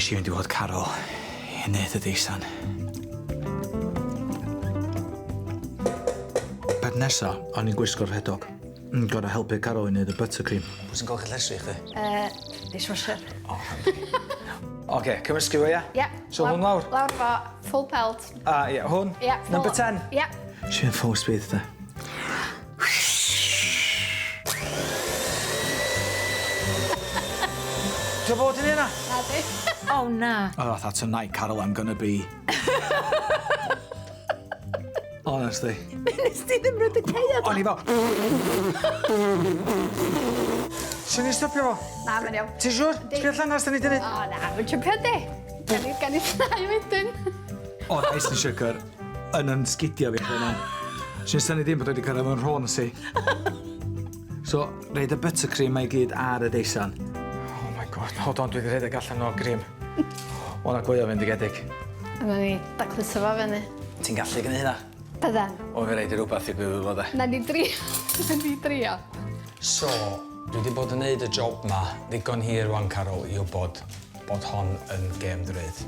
Nes i fynd i weld Carol i neud y deisan. Peth nesa, o'n i'n gwisgo'r rhedog. Yn gor'o' helpu Carol i neud y buttercream. Pwy sy'n golchi llestri i chdi? Yy, dishwasher. O, handi. Oce, cymysgu fo, ia? Ia. So hwn lawr? Lawr fo, full pelt. A ie, hwn? Ia. Number ten? Ia. Ti'n full speed de. Ti'n fod yn hynna? Na di. Oh na. Oh, fatha tonight, Carol, I'm gonna be... Honestly. Be nes ti ddim roid y caead O'n i fel... Swn i'n stopio fo? Na, mae'n iawn. Ti'n siŵr? Sbia llanast da ni 'di neud. O na, mae'n tripio di. Gan i, gan i llnau wedyn. Oedd icing sugar yn yn sgidia fi chwe na. Swn i'n synnu ddim bod wedi cyrraedd fy nhrôn si. So, reid y buttercream mae i gyd ar y deisan. Oh my god, hold on, dwi wedi rhedeg allan o cream. O na gwylia fendigedig. A na ni dacluso fo fyny. Ti'n gallu gneud hynna? Byddan. O fe reid i rwbath ddigwydd iddo fo de. Na ni drio. Na ni drio. So, dwi 'di bod yn neud y job 'ma ddigon hir ŵan Carol i wbod bod hon yn gêm ddrud.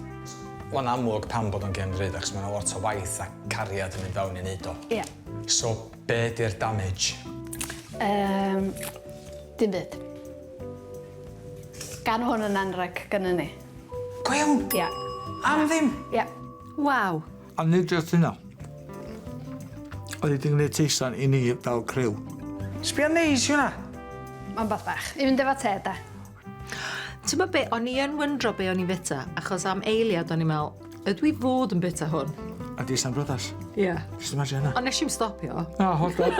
Ma'n amlwg pam bod o'n gêm ddrud achos ma' 'na lot o waith a cariad yn mynd fewn i neud o. Ia. So, be' 'di'r damage? Yym, dim byd. Gan hwn yn anreg gynnon ni. Go iawn? Ia. Am ddim? Ia. Waw. A nid jyst hynna. Oedd hi 'di gneud teisan i ni fel criw. Sbia neis i hwnna! Ma'n beth bach. I fynd efo te de. T'mo' be' o'n i yn wyndro be' o'n i'n fita achos am eiliad o'n i'n me'wl ydw i fod yn bita hwn? A deisan brodas. Ia. Jyst imagine hynna. Ond nesh i'm stopio. Na hollol.